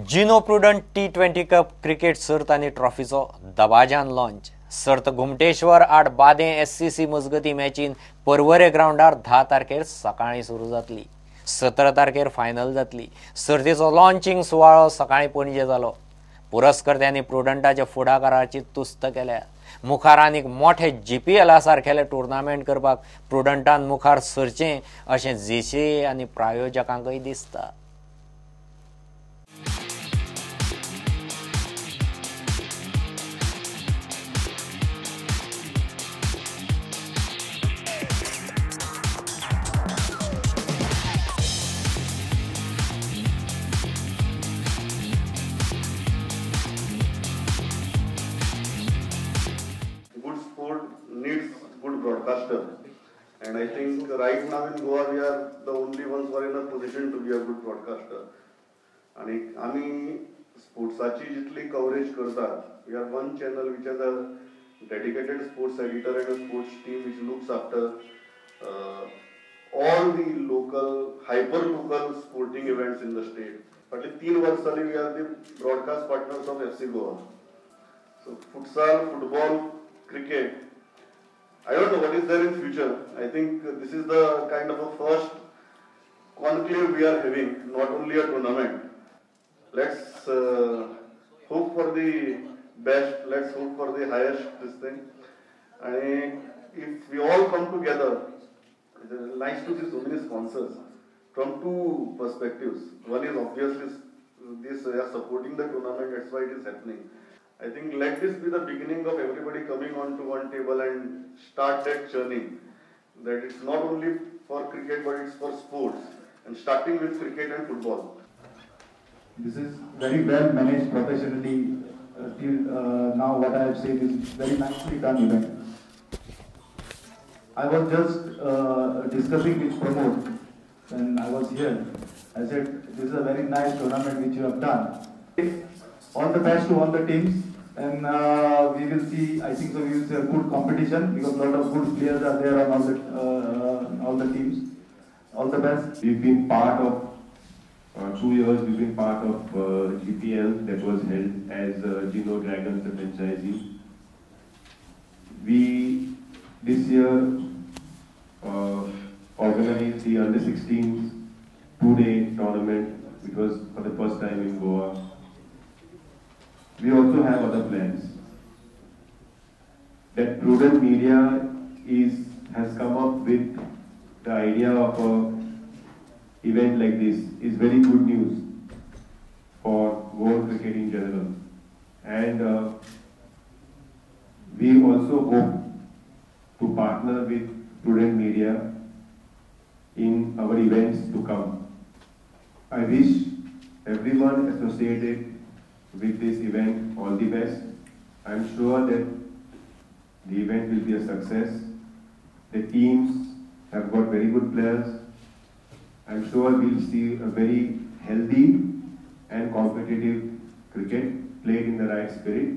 Gino Prudent T20 cup cricket सर्त आनी ट्रॉफीचो दबाज्यान लॉन्च. सर्त घुमटेश्वर आड बादें SCC मजगती मॅचीन परवरे ग्रावंडार 10 तारखेर सकाळीं सुरू जातली. 17 तारखेर फायनल जातली. सर्तीचो लॉन्चिंग सुवाळो सकाळीं पणजे जालो. पुरस्कर्त्यांनी प्रुडंटाच्या फुडाकाराची तुस्त केल्या. मुखार आनीक मोठे GPL सारकेले टुर्नामेंट करपाक प्रुडंटान मुखार सरचें अशें GCA आनी प्रायोजकांकय दिसता. And I think right now in Goa we are the only ones who are in a position to be a good broadcaster. आणि आम्ही स्पोर्ट्साची जितली कव्हरेज करतात, we are one channel which has a dedicated sports editor and a sports team which looks after all the local, hyper local sporting events in the state. फाटली 3 वर्स जाली we are the broadcast partners of FC Goa. So futsal, football, cricket, I don't know what is there in future. I think this is the kind of a first conclave we are having, not only a tournament. Let's hope for the best, let's hope for the highest this thing. And if we all come together, it's nice to see so many sponsors from two perspectives. One is obviously this they are supporting the tournament, that's why it is happening. I think let this be the beginning of everybody coming onto one table and start that churning. That it's not only for cricket but it's for sports, and starting with cricket and football. This is very well managed professionally. Till now what I have said is very nicely done event. I was just discussing with Pramod when I was here. I said this is a very nice tournament which you have done. All the best to all the teams, and we will see, I think so, we will see a good competition because a lot of good players are there on all the teams. All the best. We've been part of 2 years, we've been part of GPL that was held as Gino Dragons, the franchisee. We this year organized the under 16s 2-day tournament, which was for the first time in Goa. We also have other plans. That Prudent Media has come up with the idea of an event like this is very good news for Goa cricket in general. And we also hope to partner with Prudent Media in our events to come. I wish everyone associated with this event all the best. I am sure that the event will be a success. The teams have got very good players. I am sure we'll see a very healthy and competitive cricket played in the right spirit.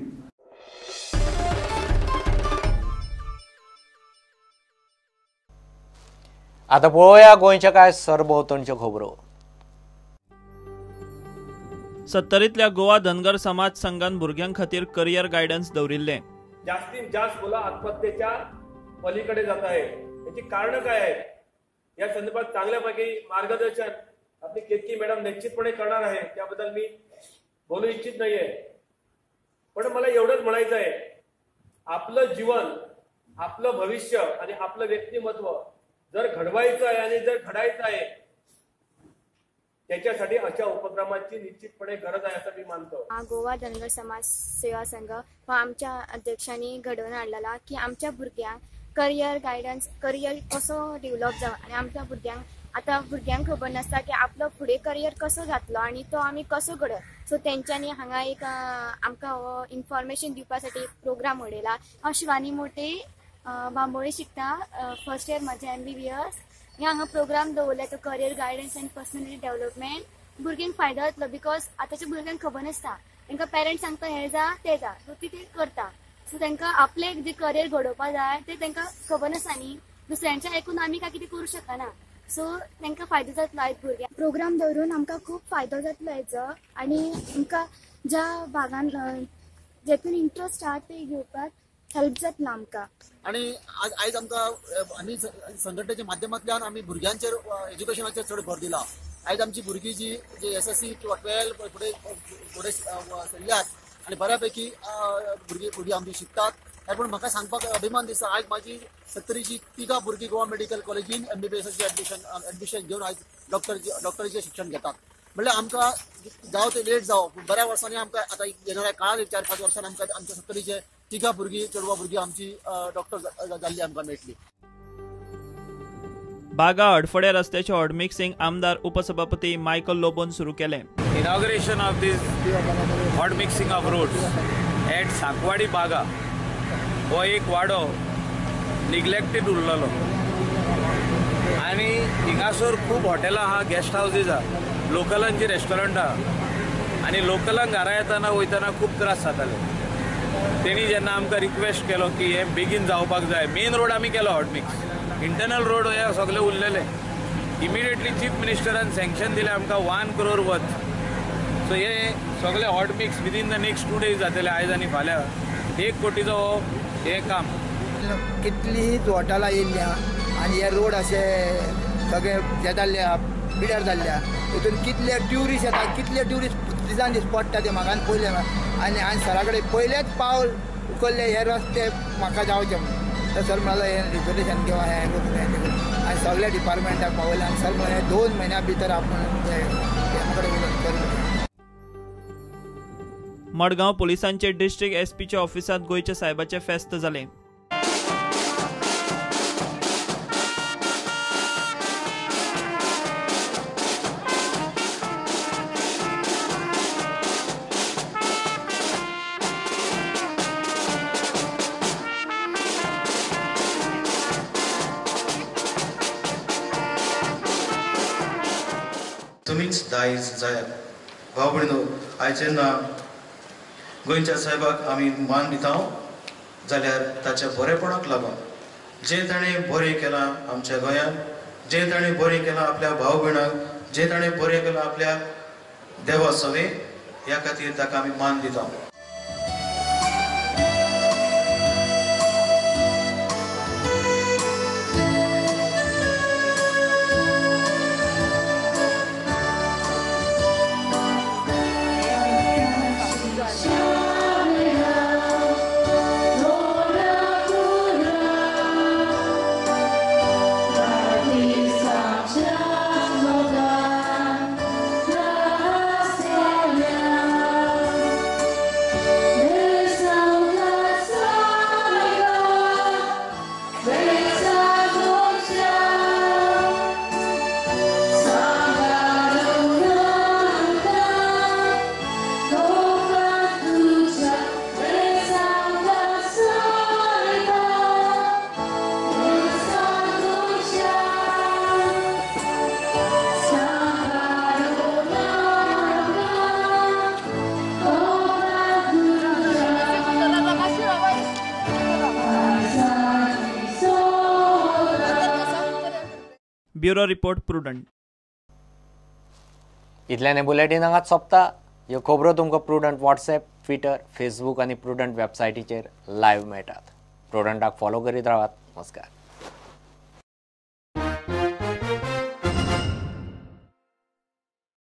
आता पळोवया गोंयच्या काय सरभोंवतणच्यो खबरो. 70तल्या गोवा धनगर समाज संघान भुरग्यां खातीर career guidance दवरिल्लें. जास्तीत जास्त मुलं आत्महत्येच्या पलीकडे जात आहे, याची कारणं काय आहेत या संदर्भात चांगल्यापैकी मार्गदर्शन आपली केतकी मॅडम निश्चितपणे करणार आहे, त्याबद्दल मी बोलू इच्छित नाहीये. पण मला एवढंच म्हणायचं आहे, आपलं जीवन, आपलं भविष्य आणि आपलं व्यक्तिमत्व जर घडवायचं आहे आणि जर घडायचं आहे त्याच्यासाठी अशा उपक्रमाची निश्चितपणे गरज आहे असं मी मानतो. गोवा धनगर समाज सेवा संघ हो आमच्या अध्यक्षांनी घडोवन हाडलेला की आमच्या भुरग्यांक करियर गायडन्स, करियर कसो डेव्हलप जावं आनी आमच्या भुरग्यांक आतां भुरग्यांक खबर नासता की आपलो फुडें करियर कसो जातलो आनी तो आमी कसो घडत. सो तेंच्यांनी हांगा एक आमकां हो इन्फॉर्मेशन दिवपा साठी एक प्रोग्राम घडयला. हांव शिवानी मोटे, बांबोळे शिकता, फर्स्ट इयर म्हजें MBBS. हे हांगा प्रोग्राम दवरला तो career guidance and personality development. भुरग्यांक फायदो जातलो because आतांच्या भुरग्यांक खबर नासता, तांकां पेरंट्स सांगता हें जा तें जा, सो ती तें करता. सो तांकां आपलें जें करियर घडोवपा जाय तें तांकां खबर नासता न्ही, दुसऱ्यांचें आयकून आमी काय कितें करूं शकना. सो तांकां फायदो जातलो आयज भुरग्यांक. प्रोग्राम दवरून आमकां खूब फायदो जातलो हेजो आनी आमकां ज्या भागान जेतून इंट्रस्ट आहा ते घेवपाक हेल्प जातलो आमकां. आनी आयज आमकां आमी संघटनेच्या माध्यमांतल्यान आमी भुरग्यांचेर एज्युकेशनाचेर चड भर दिला. आयज आमची भुरगीं जी जे SSC किंवा 12 फुडें फुडें सरल्यात आनी बऱ्यापैकी भुरगीं आमची शिकतात. पूण म्हाका सांगपाक अभिमान दिसता, आयज म्हाजी सत्तरीची 3 भुरगीं गोवा मेडिकल कॉलेजीन MBBSची एडमिशन घेवन आयज डॉक्टरीचें शिक्षण घेतात. म्हणल्यार आमकां जावं ते लेट जावं, पूण बऱ्या वर्सांनी आमकां आतां येणाऱ्या काळांत 4-5 वर्सांनी आमकां आमच्या सत्तरीचे 3 भुरगीं चेडवां भुरगीं आमची डॉक्टर जाल्ली आमकां मेळटली. बागा अडफड्या रस्त्याचे हॉटमिक्सिंग आमदार उपसभापती मायकल लोबोन सुरू केलें. Inauguration of this hot mixing of roads at Sankwadi Baga हो एक वाडो निग्लेक्टेड उरलेलो आनी हिंगासर खूब हॉटेलां आहा, गेस्ट हावजीस आहा, लोकलांची रेस्टॉरंट आहा आनी लोकलांक घरा येतना वयतना खूब त्रास जाताले. तेणी जेन्ना आमकां रिक्वेस्ट केलो की हें बेगीन जावपाक जाय, मेन रोड आमी केलो हॉटमिक्स, इंटरनल रोड हे सगळे उरलेले. इमिडिएटली चीफ मिनिस्टरान सँक्शन दिलें आमकां 1 crore worth. सो हे सगळे hot mix within the next 2 days जातले, आयज आनी फाल्यां. 1 कोटीचो हे काम. कितलींच हॉटेलां येयल्ली आहा आनी हे रोड अशे सगळे हे जाल्ले आहा, पिड्यार जाल्ले आहा. हितून कितले ट्युरिस्ट येता, कितले ट्युरिस्ट दिसान दीस पडटा ते म्हाका पयलें. आनी हांवें सरा कडेन पयलेच पावल उखल्लें हे रस्ते म्हाका जावचे म्हणून. तर सर म्हणलो हें रिजोल्युशन किंवा हें आनी सगळ्या डिपार्टमेंटाक पावयलें आनी सर म्हणलें 2 म्हयन्या भितर आपूण कडेन उलोवन करूं. मडगांव पोलिसांचे डिस्ट्रिक्ट एसपीच्या ऑफिसांत गोंयच्या साहेबाचें फेस्त जालें. तुमीच दायज जायात. भाव भयणो, आयज जेन्ना गोंयच्या साहेबाक आमी मान दिता जाल्यार ताच्या बरेपणाक लागून जें ताणें बरें केलां आमच्या गोंयांत, जें ताणें बरें केलां आपल्या भाव भयणांक, जें ताणें बरें केलां आपल्या देवा सवे, ह्या खातीर ताका आमी मान दिता. Bureau report, Prudent. इतल्यान बुलेटीन हांगाच सोंपता. ह्यो खबरो तुमकां प्रुडंट वॉट्सएप, ट्विटर, फेसबूक आनी प्रुडंट वेबसायटीचेर लायव्ह मेळटात. प्रुडंटाक फॉलो करीत रावात. नमस्कार.